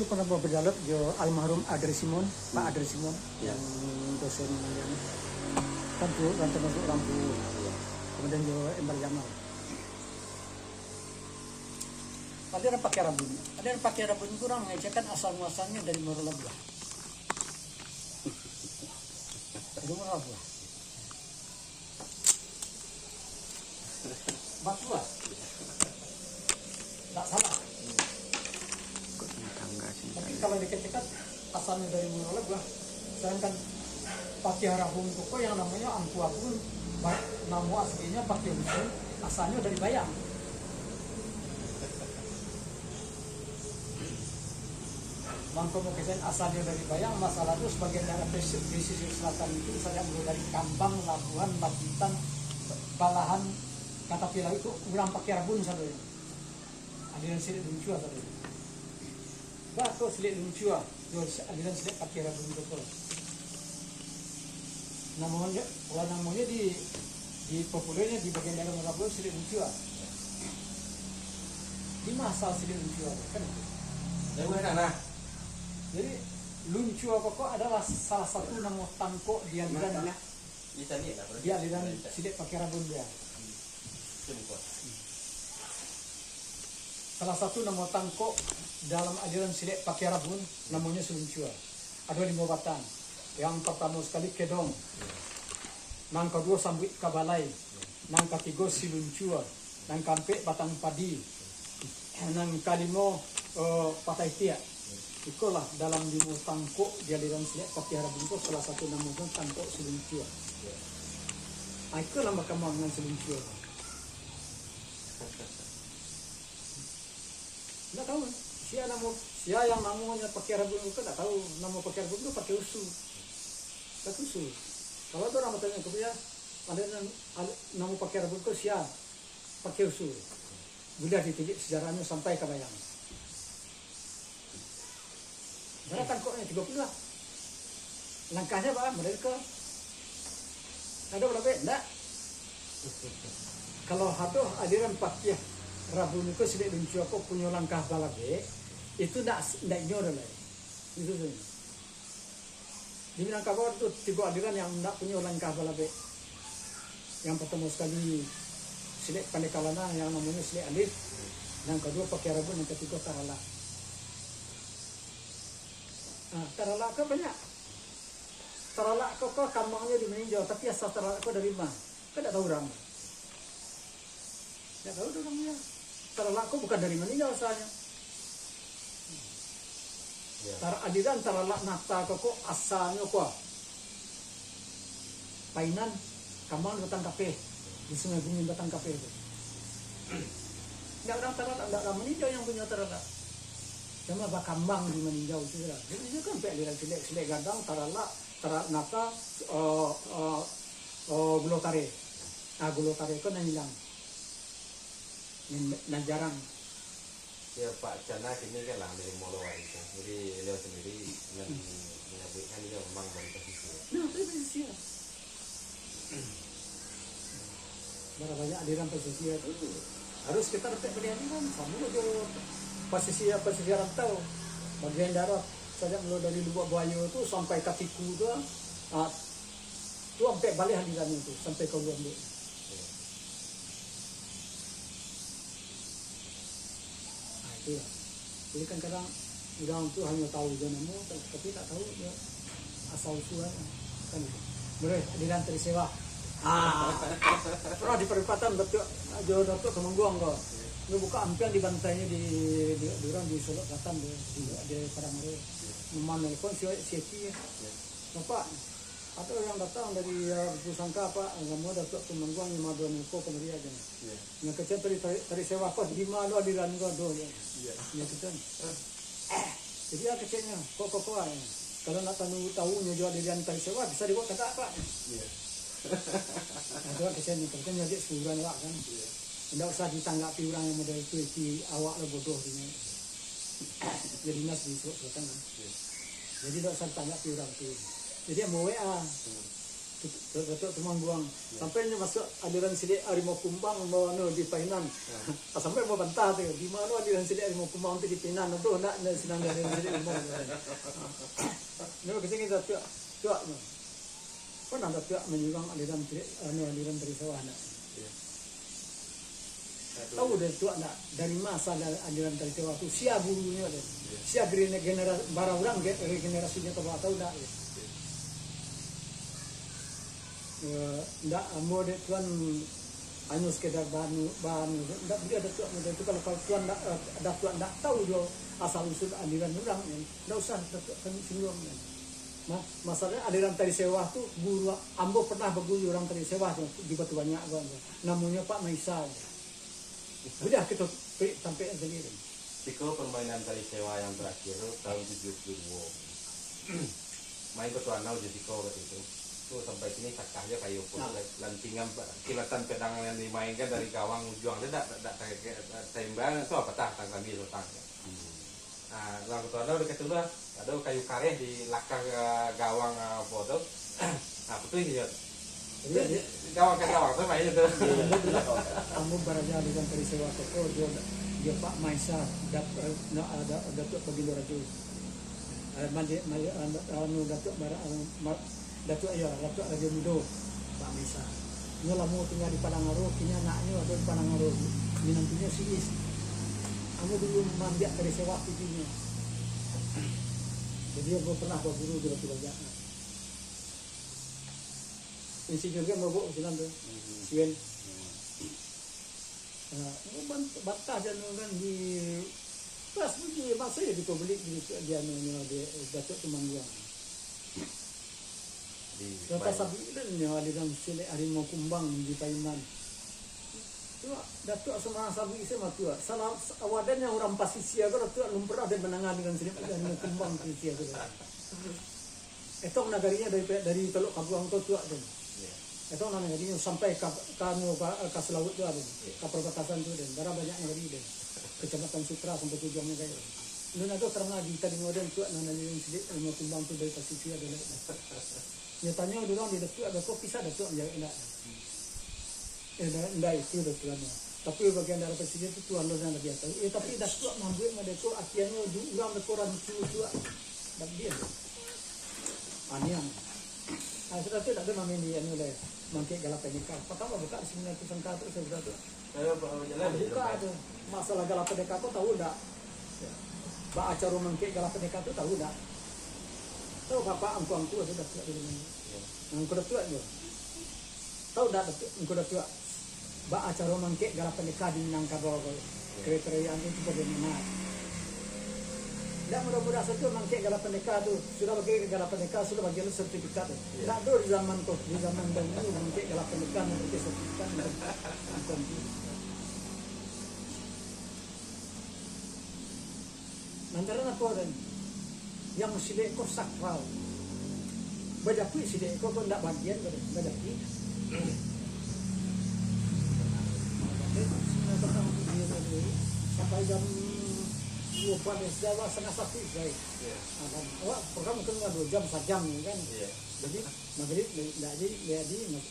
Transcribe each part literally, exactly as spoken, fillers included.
Pernah berdialog jo almarhum Adri Simon, Pak Adri Simon, yang dosen yang kan tu, kan termasuk Lampu, kemudian jo Embar Jamal. Aliran Pakia Rabun. Aliran Pakia Rabun tu urang mangecekan asal muasalnyo dari Muaro Labuah. Dari Muaro Labuah. Batua. Tak salah. Tapi kalau dikecek kan asalnyo dari Muaro Labuah. Sedangkan Pakia Rabun tu ko yang namonyo angku aku, ba-, namo aslinyo Pakia Rusun, asalnyo dari Bayang. Mangko mukasuik asalnyo dari Bayang, masalah tu sabagian daerah pesi-, pesisir selatan itu, sajak mulai dari Kambang, Labuhan, Pacitan, Balahan, ka tapi lauik tu urang Pakia Rabun sadonyo. Aliran Silek Luncua sadonyo. Baa ko Silek Luncua, jo aliran Silek Pakia Rabun tu ko. Namonyo, lah namonyo di, di populernya di bagian daerah Muaro Labuah Silek Luncua. Di ma asal Silek Luncua tu, kan itu. Jauah nak nah. Jadi, Luncua ko, ko adalah salah satu namo tangkok di aliran, di aliran Silek Pakia Rabun dia. Salah satu namo tangkok dalam aliran Silek Pakia Rabun, namonyo Siluncua. Ado limo batang. Yang partamo sakali kedong. Nan kaduo sambuik ka balai. Nan katigo siluncua. Nan kaampek batang padi. Nan kalimo, eh, patah itiak. Ikolah dalam limo tangkok di aliran Silek Pakia Rabun ko salah satu namonyo tangkok siluncua. Ah, ikolah bakambang nan siluncua. Ndak tahu, sia namo, sia yang namonyo Pakia Rabun ko, ndak tahu namo Pakia Rabun ko Pakia Usu. Pakia Usu. Kalau ado urang batanyo ka sia, ado nan, ado namo Pakia Rabun ko sia, Pakia Usu. Buliah ditilik sejarahnyo sampai ka Bayang. Bara tangkoknyo? Tigo puluah. Langkahnyo bara? Model ko. Ado balabek? Ndak. Kalau ado aliran Pakia Rabun ko, Silek Luncua ko punyo langkah balabek, itu ndak, ndak inyo doh lai. Itu sajo. Di Minangkabau tu tigo aliran yang ndak punyo langkah balabek. Yang partamo sakali Silek Pandai Kalana, yang namonyo Silek Alif. Yang kaduo Pakia Rabun, yang katigo Taralak. Nah, Taralak ko banyak. Taralak ko, ko kambangnyo di Maninjau, tapi asa Taralak ko dari ma? Kan ndak tahu urang. Ndak tahu doh urang dia. Taralak ko bukan dari Maninjau asalnyo. Ya. Tar-, aliran Taralak Nata ko, ko asalnyo ko Painan, kambang di Batang Kapeh, di Sungai Bungin Batang Kapeh tu. Ndak urang Taralak, ndak urang Maninjau yang punyo Taralak. Cuma bakambang di Maninjau tu lah. Jadi, itu kan ampek aliran Silek, Silek Gadang, Taralak, Taralak Nata, eh, eh, eh, Gulo Tare. Ah, Gulo Tare ko nan ilang. Nan, nan jarang. Ya, Pak Cana kini kan lah narimo lo warisan. Jadi, beliau sendiri nan manyabuikkan dia memang dari pesisir. Nah, dari pesisir. Bara banyak aliran pesisir tu, harus kita dapek balian kan, samo jo pesisir, pesisir rantau. Bagian darat, sajak mulo dari Lubuak Buayo tu sampai ka Tiku tu, ah, tu ampek baleh alirannyo tu, sampai ka Ulu Ambek. Ah, itu lah. Jadi kan kadang urang tu hanyo tahu jo namo, tapi tak tahu jo asal usul kan. Kan itu. Boleh, aliran Tari Sewa. Ah, pernah di Paripatan, Datuak, jo Datuak Tumangguang ko. Dia buka ampiang di bantainyo di, di, di urang di Solok Selatan tu, di, di Padang Mare. Mamanelepon si, si Eki. Bapak, ado yang datang dari, eh, Pusangka, Pak, namo Datuak Tumangguang, limo duo muko kamari aja. Iya. Yang kecil tadi, tadi, tadi sewa kos di ma lo aliran ko ado, ya. Iya. Yang kecil. Jadi, ya, kecilnya, kok, kok, kok, ya. Kalau nak tahu, tahu nyo jual aliran tadi sewa, bisa dibuat tagak, Pak. Iya. Nah, tu kan kecilnya, kecilnya aja sebulan lah, kan. Iya. Ndak usah ditanggapi urang yang model itu, itu awak lo bodoh, gitu. Jadi, nas di Sulawesi Selatan, kan. Iya. Jadi, ndak usah ditanggapi urang tu. Jadi, yang mau W A. Hmm. Datuak Tumangguang. Sampai nyo masuak aliran silek Harimau Kumbang, mau anu di Painan. Ah, sampai mau bantah tu, di mano aliran silek Harimau Kumbang tu di Painan, tu ndak, ndak sinan aliran silek Harimau Kumbang. Nyo kecil kita tuak, tuak nyo. Pernah ada tuak manyuruang aliran silek, anu, aliran tari sawah ndak? Iya. Tahu dari tuak ndak? Dari masa da-, aliran tari sawah tu, sia gurunyo deh. Iya. Sia gere-, genera-, bara urang ge-, regenerasinyo tu, tahu ndak? Iya. Eh, ndak, ambo dek tuan hanyo sekedar banu, banu, ndak buliah datuak model tu. Kalau, kalau tuan ndak, eh, datuak ndak tahu jo asal usul aliran urang, eh, ndak usah datuak kami singguang, eh. Ma-, masalahnya aliran tari sawah tu, guru ambo pernah baguru urang tari sawah tu, di Batu Banyak tu, namonyo Pak Maisa. Buliah kito pi-, tampek sendiri. Siko permainan tari sawah yang terakhir tu tahun tujuh puluh dua. Main Batu Anau jo siko waktu itu. Tu sampai kini sakah jo kayu pun. Nah. Lantingan pa-, kilatan pedang yang dimainkan dari gawang ujuang tu dak, dak, dak ta-, taimbang tu patah tang kami lotang. Hmm. Ah, urang Batu Anau dekat tu lah. Ado kayu kareh di lakang, ah, gawang, ah, apo tu. Ah, putuih je. Iya, iya. Gawang ka gawang tu main tu. Ambo baraja di Gantari Sewa Toko, dia, dia Pak Maisa, Dat-, eh, na-, ah, Da-, Datuak Bagindo Rajo. Eh, mandi, mandi, anu, anu, Datuak Mara-, anu, Mar-, Datuak, ya, Datuak Rajo Mudo, Pak Maisa. Inyo lamo tingga di Padang Aro, kini anaknyo ado di Padang Aro, minantunyo si Is. Ambo dulu maambiak tari sewa tu dinyo. Jadi, ambo pernah baguru di Batu Banyak. Insinyur kan mabok sinan tu. Hmm. Sian. Hmm. Nah, ban-, bantah jan kan di pas bunyi masa ya di publik di, di anu nyo di Datuak Tumangguang. Di Data Pai- Sabuik dan nyo aliran silek Harimau Kumbang di Paiman. Tu Datuak Sumarang Sabuik isi mah tu. Salah awadan yang urang pasisia tu Datuak alun pernah dia mandanga aliran silek Harimau Kumbang pasisia tu. Etong nagarinyo dari, dari Teluk Kabuang tu, tuak tu. Iya. Etong nagarinyo sampai ka, ka anu, ka, ka Selawut tu ado. Iya. Ka perbatasan tu, dan bara banyak nagari tu. Kecamatan Sutra sampai tujuangnyo kayo. Nun ado karano di tadi ngoden tuak nan nyo silik Harimau Kumbang tu dari pasisia ado lai. Nyo tanyo urang di Datuak, beko pisah Datuak manjawab indak. Eh, nda-, nda itu Datuak nyo. Tapi bagian dari pasisia tu Tuan lo nan labiah tahu. Eh, tapi Datuak mambuek madeko, akianyo du-, urang beko rancu tuak. Dak dia. Aniang. Ah, sudah tu dak ada main di anu lai. Mangkek Galapaneka. Pertama buka di sini tu sangka tu, sudah tu. Ayo, Pak, jalan Ah, je, buka jalan. Tu. Masalah Galapaneka ko tahu ndak? Ba acara mangkek Galapaneka tu tahu ndak? Tahu bapak angku-angku tu Datuak di mana? Ya. Angku Datuak tu. Tahu ndak Datuak, angku Datuak? Ba acara mangkek Galapaneka di Minangkabau ko. Ya. Kriteriaan itu bagaimana? Ndak mudah-mudah saja mangkek Galapaneka tu. Sudah bagi Galapaneka, sudah bagi lu sertifikat tu. Ya. Ndak ada di zaman tu, di zaman dahulu mangkek Galapaneka, mangkek sertifikat. Bukan tu. Lantaran apo, Den? Yang silek ko sakral. Bajapuik silek ko, ko ndak bagian ko, Den. Bajapuik. Sampai jam duo belas, setengah satu, baik. Iya. Nah, kan. Awak program mungkin dua jam, sajam, kan. Iya. Jadi, maghrib, ndak jadi, ndak jadi, mag-,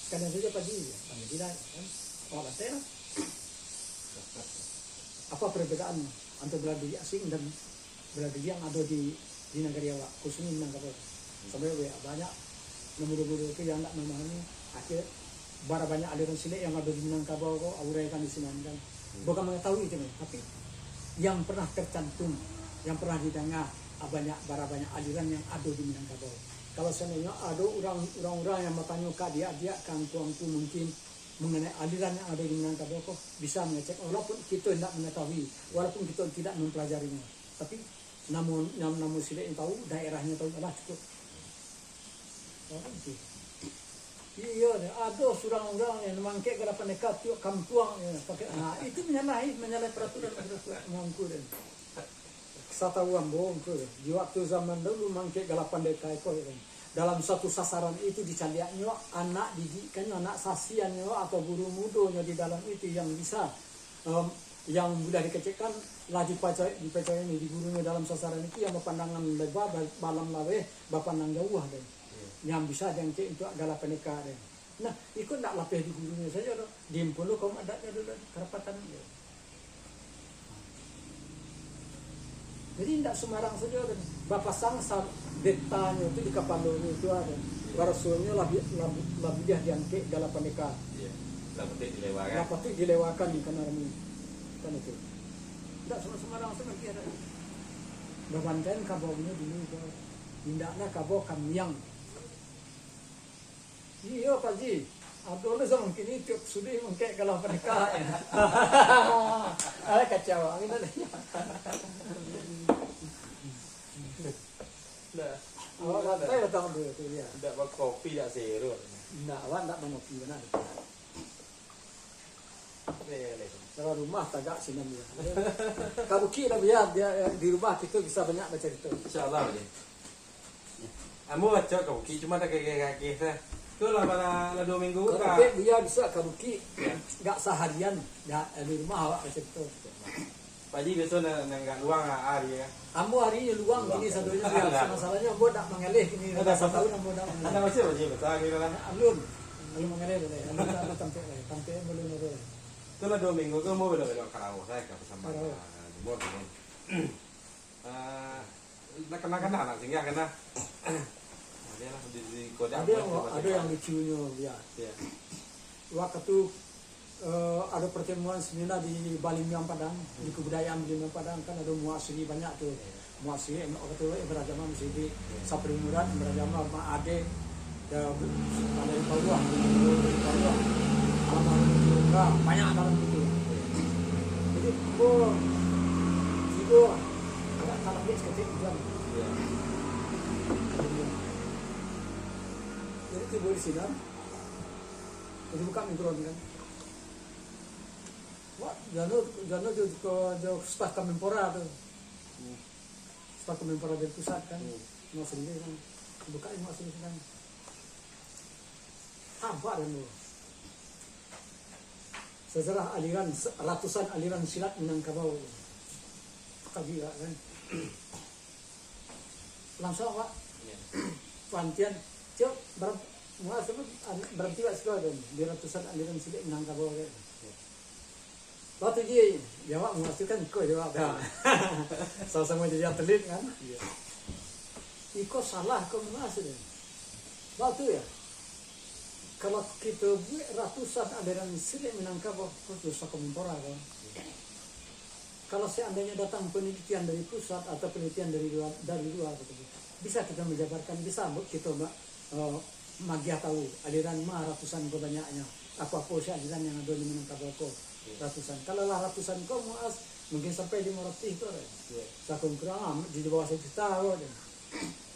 sekalian saja pagi, ya. Alhamdulillah, kan. Awak bantai lah. Apa perbedaan antara bela diri asing dan bela diri yang ado di, di nagari awak, khususnyo Minangkabau? Sampai banyak, banyak nan mudo-mudo tu yang ndak mamahami, akhir bara banyak aliran silek yang ado di Minangkabau ko, uraikan di sinan kan. Hmm. Bukan mengetahui itu, tapi yang pernah tercantum, yang pernah didanga, ah, banyak, bara banyak aliran yang ado di Minangkabau. Kalau seandainya ado urang, urang-urang yang batanyo ka adiak-adiak, ka angku-angku mungkin, mengenai aliran yang ado di Minangkabau ko, bisa mengecek, walaupun kito indak mengetahui, walaupun kito tidak mempelajarinya. Tapi, namo, nam-, namo silek yang tahu, daerahnyo tahu, alah cukup. Walaupun itu. Iyo, ado surang urang yang mangkek Galapaneka tiok kampuang, ya, pakai, nah, itu menyalahi, menyalahi peraturan, peraturan mangku dan. Satau ambo, ngku, di waktu zaman dulu mangkek Galapaneka ko, dalam satu sasaran itu dicaliaknyo anak didikkannyo, anak sasiannyo atau guru mudonyo di dalam itu yang bisa, em, yang mudah dikecekkan, lah dipaca-, dipacayo di gurunyo dalam sasaran itu yang bapandangan leba, ba-, balam laweh, bapandang jauah, kan. Iya. Nan bisa diangkek untuak gala pandeka den. Nah, iko ndak lapeh di gurunyo sajo doh. Diimpun lo kaum adatnyo dulu, karapatan. Jadi, indak sumbarang sajo, kan. Bapasang sa-, detanyo tu di kapalonyo tu ado. Iyo. Barasonyo labiah, labu-, labiah diangkek gala pandeka. Iyo. Lah patuik dilewakan. Lah patuik dilewakan, kan, rami. Kan itu. Indak sumbarang sajo ado. Babantai kabaunyo dulu, kan. Indaklah kabau kamiang. Iyo, Pak Ji. Ado lo samangkin ni tiok sudah mangkek gala pandeka. Alah, kacau. Angin ado. Nah, awak santai datang tu, tu, ya. Ndak bakopi, ndak serut. Ndak, awak ndak mangopi bana. Kalau rumah tagak sinan dia. Ka bukik lah, biar dia, eh, di rumah kita bisa banyak bacarito. Insya Allah, Pak Ji. Ambo baco ka bukik, cuma dak kageh-kageh sah. Tu lah, bala, lah duo minggu. Kalau ka Buya bisa ka bukik, ya, gak saharian, ya, di rumah awak bacarito. Pak Ji biaso nan, nan gak luang ari, ya. Ambo ari luang. Luang. Kini sadonyo, ya. Alah. Masalahnyo ambo dak mangaleh kini. Ado satu tahun ambo dak mangaleh. Ado masih, Pak Ji, betul kini lah. Alun. Alun mangaleh doh, alun dak tampek lai. Tampek alun ado. Tu lah duo minggu tu ambo belok-belok ka Rauh, saya ka Pasamban. Rauh. Nah, di mall tu. Ah, nak kana-kana, nak singgah kana. Ado lah di, di Kodang. Ado yang, ado yang lucunyo, ya. Ya. Waktu, eh, ado pertemuan seminar di Balingiang Padang, di kebudayaan Balingiang Padang, kan ado muasiri banyak tu. Ya. Muasiri, waktu Ibrah Jamal masih di, ya, Sapri Murad, Ibrah Jamal, Mak Ade, Ya, dari Paluah, dari Paluah. Almarhum Jungga, banyak dalam situ. Jadi, ko, tibo, agak talambek saketek hujan. Iya. Jadi, tibo di sinan. Jadi, buka mikron kan. Wah, jano, jano jo, jo, jo staf Kemenpora tu. Hmm. Staf Kemenpora dari pusat kan. Hmm. Mau sendiri kan. Buka yang mau sendiri kan. Tampak dan tu. Sejarah aliran, se-, ratusan aliran silat Minangkabau. Kaji lah kan. Langsung awak. Iya. Pantian, cok, ber-, muas tu, an-, berhenti awak sekolah tu. Di ratusan aliran silat Minangkabau kan. Iya. Waktu ji, jawab muas tu kan, iko jawab. Ya. Sama-sama jadi atlet kan. Iya. Iko salah ko muas tu. Waktu ya. Kalau kito buek ratusan aliran silat Minangkabau, ko doso Kemenpora ko. Kalau seandainyo datang penelitian dari pusat atau penelitian dari luar, dari luar gitu, bisa kito menjabarkan, bisa kito ma-, eh, magiah tahu aliran ma ratusan ko banyaknyo, apo-apo se aliran yang ado di Minangkabau ko ratusan. Kalau lah ratusan ko muas, mungkin sampai limo ratuih ko, iya, sakurang-kurang di bawah sajuta ko.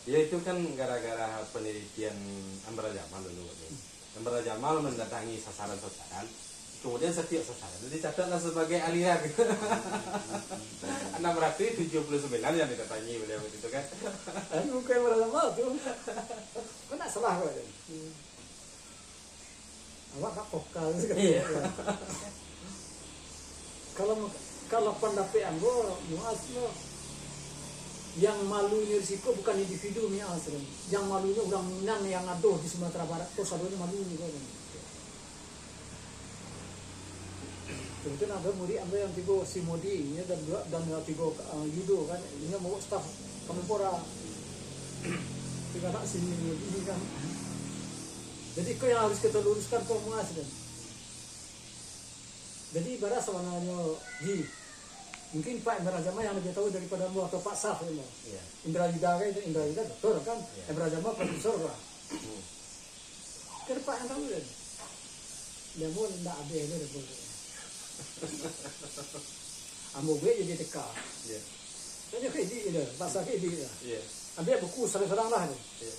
Ya, itu kan gara-gara penelitian Amran Jamal dulu, Pak. Hmm. Amran Jamal mendatangi sasaran-sasaran, kemudian setiap sasaran itu dicatatlah sebagai aliran. Enam ratus tujuh puluh sembilan yang didatangi beliau itu kan. Tapi bukan Amran Jamal tu. Kau nak salah kau tu. Hmm. Awak tak vokal sekali. Iya. Kalau, kalau pandapek ambo, muas lo, yang malunyo di siko bukan individu muas lo. Yang malunyo urang Minang yang ado di Sumatera Barat ko, sadonyo malunyo ko. Kebetulan ado murid ambo yang tigo si Modi, inyo dan dua, dan tigo, eh, Yudo kan, inyo mau staf Kemenpora. Tigo anak si Modi kan. Jadi, ko yang harus kita luruskan, ko muas kan. Jadi, ibarat sabananyo, Ji, mungkin Pak Indra Jamal yang lebih tahu daripada ambo atau Pak Saf, ambo. Iya. Indra Yuda kan, Indra Yuda doktor kan, iya, Indra Jamal profesor lah. Hmm. Kan Pak yang tahu kan. Dia pun ndak habis dia pun. Ambo buek jadi teka. Iya. Tanya kredit je, pasal kredit je. Iya. Ambil buku sorang-sorang lah tu. Iya.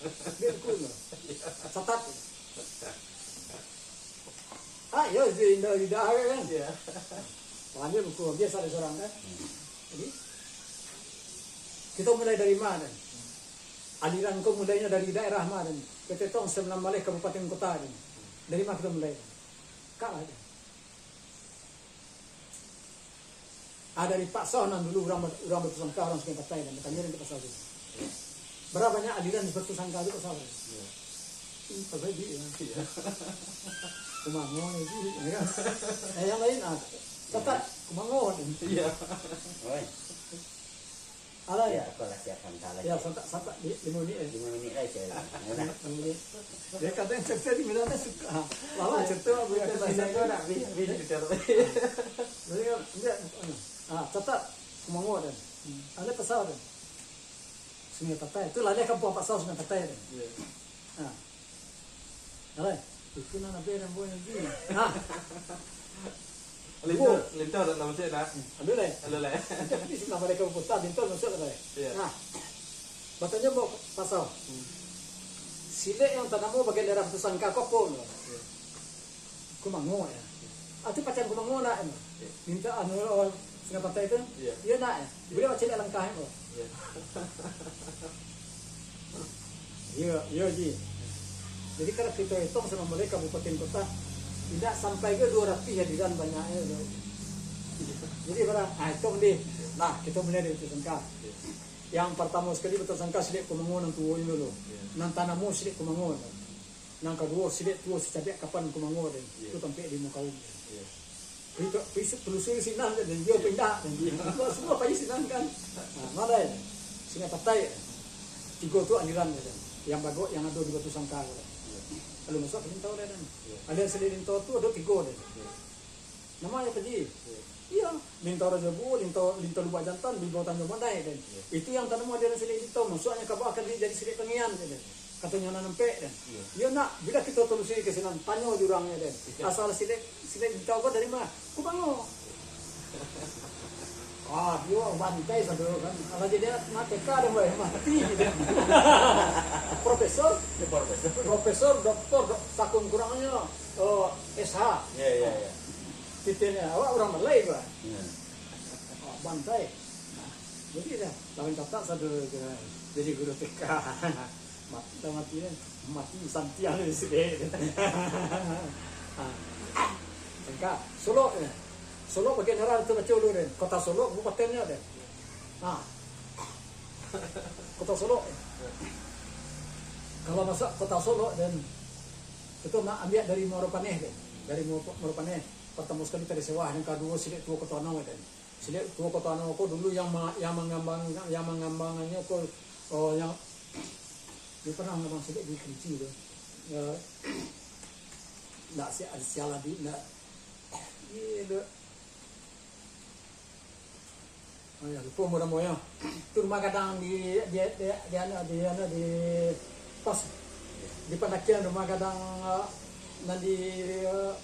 Ambil buku tu. Iya. Catat. Ah, yo, dia indah lidah kan. Iya. Ambil buku, biasa ada sorang kan. Hmm. Jadi, kita mulai dari mana? Aliran ko mulainya dari daerah mana? P T Tong Sembilan Baleh Kabupaten Kota ni. Dari mana kita mulai? Kak lah. Ah, dari Pak Soh nan dulu urang, urang Batusangka, urang Sungai Patai, dan batanyo dengan Pak Soh tu. Bara banyak aliran di Batu Sangka tu pasal. Iya. Hmm, pasal di, ya. Iya. Kumango ni, di, ya kan? Eh, yang lain, ah, catat, Kumango ni. Iya. Oi. Alai. Ya, aku lah siap santai lagi. Ya, santai, santai, di, lima menit, eh. Lima menit lagi, saya. Lima menit. Dia kata yang cerita di Milan suka. Lama cerita, aku yang cerita. Saya nak, bini, bini cerita. Jadi kan, dia, ah, catat, Kumango dan. Hmm. Ada pasal dan. Sungai Patai. Tu lah dia kampuang pasal Sungai Patai tu. Iya. Ha. Alai. Itu nan abe dan boy nanti. Ha. Linto, Linto dak tahu cek nak. Aduh lai. Aduh lai. Di sebelah mereka putar, Linto masuk ke lai. Iya. Nah. Batanyo bawa pasal. Hmm. Silek yang tanamo bagian daerah Batu Sangka ko apo? Iya. Kumango, ya. Ah, tu pacan Kumango nak, ya. Iya. Minta anu, orang Sungai Patai tu. Iya. Iya nak, ya. Iya. Boleh macam nak langkah, ya. Iya. Iya, iya, Ji. Jadi, kalau kita hitung sama mulai kabupaten kota, tidak sampai ke dua ratus aliran banyaknya tu. Jadi, bara, ah, hitung deh. Nah, kita mulai dari Batu Sangka. Iya. Yang pertama sekali Batu Sangka silek Kumango nan tuo ini dulu. Iya. Nan tanamo silek Kumango. Nan kaduo, silek tuo Sicabek Kapan Kumango den. Iya. Tu tampek di Mukaum. Iya. Itu, itu telusuri sinan den, iyo pindah den. Iya. Semua, semua pai sinan kan. Nah, mana den? Sungai Patai. Tigo tu aliran den. Yang bagok, yang ado di Batu Sangka den. Iya. Lalu masuk ke Lintau den. Iya. Aliran silek Lintau tu ado tigo den. Iya. Namo apo, Ji? Iya. Iya, Lintau Rajo Buo, Lintau, Lintau Lubak Jantan, Lintau Tanjuang Pandai, kan. Iya. Itu yang tanamo aliran silek Lintau, masuaknyo ka bawah kan jadi silek Kangean, kan. Katonyo nan ampek, kan. Iya. Iyo nak, bila kito telusuri ka sinan, tanyo jo urang, kan. Iya. Asal silek, silek Lintau ko dari ma? Kumango. Ah, dio bantai sado, kan. Alah jadi anak T K dah, boy, mati, kan. Profesor. Iya, profesor. Profesor, doktor, dok-, sakun kurangnyo, oh, S H. Iya, iya, iya. Titenyo, awak urang Malay, bah. Iya. Awak bantai. Nah, jadi dah, lawan kakak sado je, jadi guru T K. Mati lah mati kan. Mati santiang di sini. Ah. Sangka, Solok je. Solok bagian daerah tu baca dulu deh. Kota Solok, kabupatennyo deh. Nah. Kota Solok. Kalau masuk Kota Solok, den, itu nak ambiak dari Muaro Paneh, den. Dari Muaro, Muaro Paneh. Partamo sakali Tari Sewah, yang kaduo Silek Tuo Koto Anau, den. Silek Tuo Koto Anau ko dulu yang ma-, yang mangambang, yang mangambangannyo ko, oh, yang, dia pernah ngambang silek di Kerinci tu. Ya, ndak si-, sialah di, ndak. Iya, dek. Oh ya, lupo namonyo. Tu rumah gadang di, di, di, di, anu, di, anu, di pos. Di pandakian rumah gadang, eh, nan di, eh,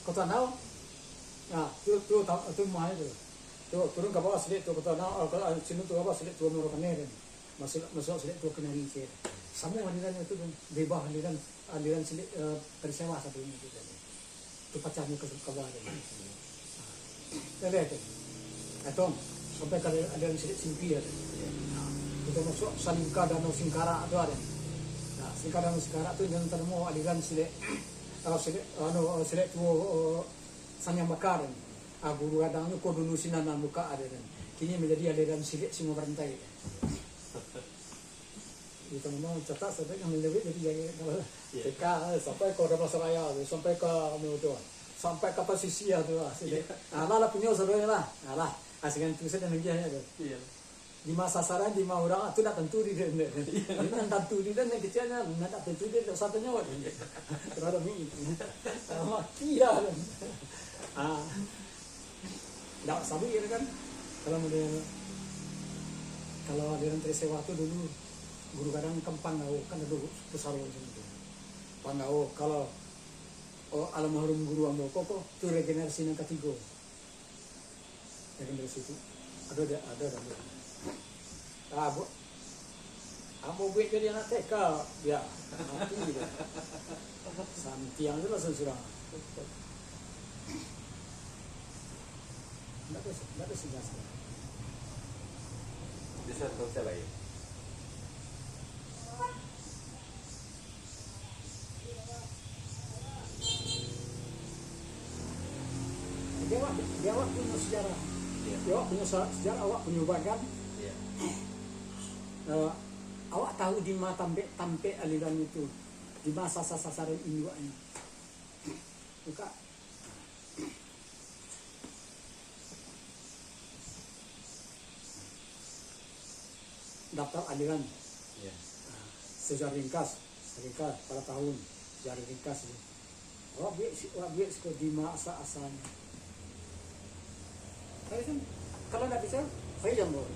Koto Anau. Nah, tu, tu, ta-, tu rumah itu. Tu, turun ka bawah Silek Tuo Koto Anau, eh, ka, eh, sini tu ka bawah Silek Tuo Muaro Paneh kan. Masuk, masuk Silek Tuo Kenari se. Samo alirannyo tu kan. Bebah aliran, aliran Silek, eh, Tari Sewah satu ini tu kan. Tu pacahnyo ka, ka bawah tu. Nah, lihat tu. Etong, sampai ka aliran Silek Simpi ado. Nah, kita masuk Salingka Danau Singkarak tu ado. Nah, Salingka Danau Singkarak tu yang tanamo aliran Silek, eh, Silek, anu, Silek Tuo, eh, Sanyang Baka tu. Ah, Guru Gadang tu ko dulu sinan nan buka ado kan. Kini menjadi aliran Silek Singo Barantai. Itu memang catat sampai yang lebih jadi, jadi kalau Iya. T K, eh, sampai ka Damansaraya tu, sampai ka anu tu, sampai ka Pasisia tu lah. Iya. Ah, lah, lah punyo sadonyo lah. Ah, lah. Ah, dengan tulisan dan lagi tu. Iya. Di ma sasaran, di ma urang, tu ndak tantu di den. Iya. Jadi, nan tantu di den, nan kecilnyo, nan ndak tantu di den, satunya, wak. Iya. Terhadap ni. Ah, mati lah. Ah. Ndak sabuik kan. Kalau model, kalau aliran Tari Sewah tu dulu, Guru Gadang kan Panggau, kan ado pusaro di sinan tu. Panggau, kalau, oh, almarhum guru ambo ko, ko, tu regenerasi nan katigo. Regenerasi tu. Ado, ado, ado, ado. Ah, bu-, ambo buek jadi anak T K, ya, mati dia. Santiang tu lah surang. Ndak ada, ndak ada sejelasan. Bisa tahu saya lain. Di awak, di awak punyo sejarah. Iya. Di awak punyo sa-, sejarah, awak punyo bagan. Iya. Eh, Awak tahu di ma tampek-tampek aliran itu, di ma sasa-sasaran induaknyo. Buka. Daftar aliran. Ya. Secara ringkas, ringkas, pada tahun, secara ringkas. Awak buek si-, awak buek siko di ma asa-asanyo. Tapi kan, kalau ndak bisa, pai jambo.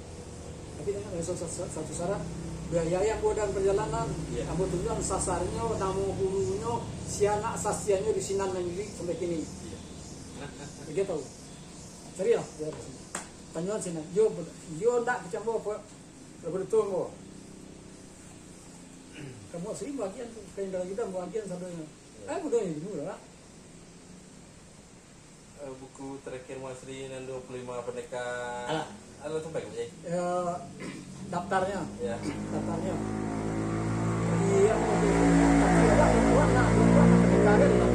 Tapi dengan satu, satu, satu syarat, biaya yang ambo dalam perjalanan, iya, ambo tunjuakan sasarnyo, namo gurunyo, sia nak sasiannyo di sinan nan ilik sampai kini. Iya. Baitu. Cari lah, biar di sini. Tanyo sinan. Yo, yo ndak kecambo apa? Kalau betul ambo. Kamu sering bagian tu, kain dalam kita bagian sadonyo. Iya. Eh, mudah ini dulu lah. Eh, buku terakhir Masri nan dua puluh lima pendekar. Alah. Alah, sampai ke, Pak Kiai? Ya, daftarnya. Ya. Daftarnya. Iya, tapi ada perempuan, nah, perempuan pendekar kan, nah.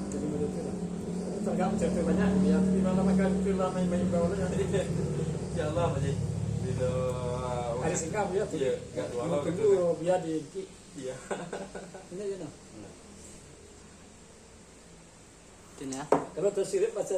Jadi, menurut saya, terganggu cerita banyak, ya, di mana makan film, main-main bola, ya. Insya Allah, Pak Kiai. Bila hari singkat, ya, iya, agak dua malam tunggu, gitu, kan. Biar di Iya. Ini aja, nah. Nah. Sini, ya. Kalau tersirit baca